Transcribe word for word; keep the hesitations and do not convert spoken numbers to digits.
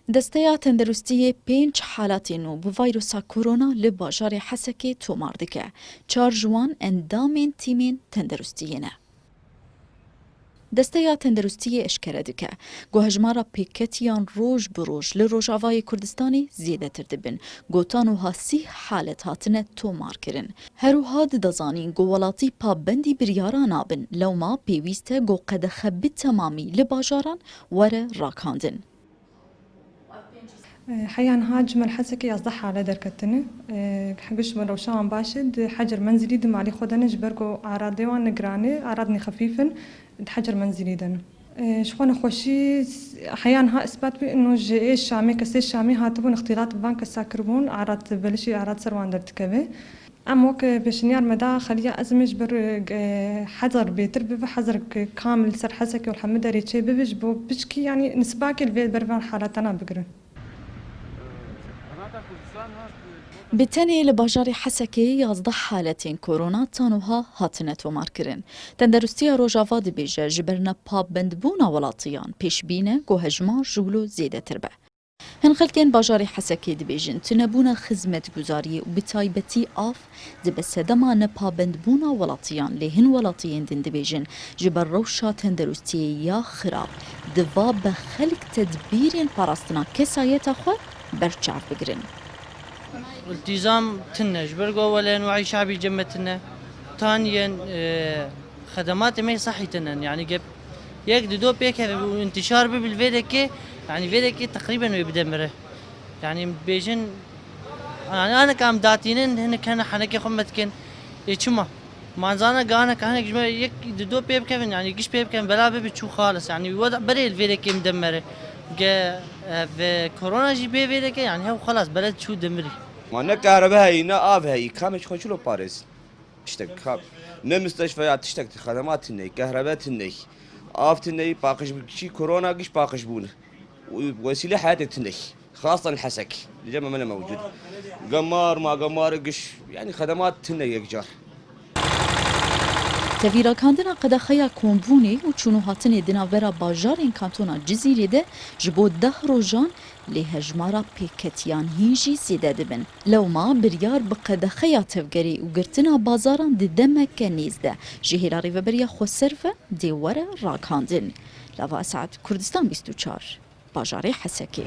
Desteya Tenderustiyê pênc halatên nû bi vayrusa korona li bajarê Hesekê tomar dike. Çar ji wan endamên tîmên tenderustiyê ne. Desteya Tenderustiyê eşkere dike ku hejmara pêketiyan roj bi roj li Rojavayê Kurdistanê zêdetir dibin. Gotan wiha sî halet hatine tomarkirin. Her wiha dide zanîn ku welatî pabendî biryara nabin, lewma pêwîst e ku qedexe bi temamî li bajaran were rakandin. Heya niha ji me li Hesekê yazdeh hale derketine. Giş min rewşa wan baş e. Di Hecer Menzilî di malê xwe de ne, ji ber ku aradê wan ne giran e, arad ne xefîf in, di Hecer Menzilî de ne. Ji xwe nexweşî heya niha ispat bû, ino ji ê Şamê, kesê Şamê hatibûn, îxtîlat bi van kesa kiribûn, arad, belişî arad ser wan derdikeve. Em wek pêşniyar me da xeliya ezmê ji ber, e, hezar bêtir bibe, hezar kamil li ser Hesekê û li hemû derê çê bibe, ji bo piçkî, yanî nisbakê li vê ber van halatana bigirin. Bi tenê li bajarê Hesekê yazdeh haletên korona ta niha hatine tomarkirin. Tenderustiya Rojava dibêje, ji ber nepabendbûna welatiyan pêşbîn e ku hejmar ji wilo zêdetir be. Hin xelkên bajarê Hesekê dibêjin, tunebûna xizmetguzariyê û bi taybetî av dibe sedema nepabendbûna welatiyan, lê hin welatiyên din dibêjin, ji ber rewşa tenderustiyê ya xirab, diva be xelk tedbîrên parastina kesayeta xwe berçav bigirin. التزام tune, ji ber ku welên wahî şabî cem me tune, taniyên, e, xedematê me sehî tune, yanî gep yek di do pêkeve û intişar bibe li vê dekê, yanî vê dekê teqrîben wê bide mire. Yanî bêjin, yanî anek em datînin, hinek hene henekê xwe me dikin. Ê çima? Manzana ganek, hinek ji me yek di do pê bikevin, yanî giş pê bikevin, bela bibe çû xalis. Yanî we da berê li vê dekê bide mire. Ge, e, ve korona jî bê vê dekê, yanî hew xalas, beled çû demirî. Ma ne kahrebe heyî, ne av heyî, kamê xwe çilo parêz? Tiştek ka-, ne misteşfeya tiştek, xedemat tune, kahrebe tune, av tune, paqij bi kişî korona giş paqij bûn. Wesîle heyatê tune. Xastan Hesek. Li cem me ne mewcud. Gemar, ma gemar giş, yanî xedemat tune yekcar. Tevî rakandina qedexeya kombûnê û çûn û hatinê di navbera bajarên kantona Cizîrê de ji bo deh rojan, lê hejmara pêketiyan hîn jî zêde dibin. Lewma biryar bi qedexeya tevgerê û girtina bazaran di demeke nêz de ji hêla rêveberiya xweser ve dê were rakandin. Lava Esad, Kurdistan bîst û çar, bajarê Hesekê.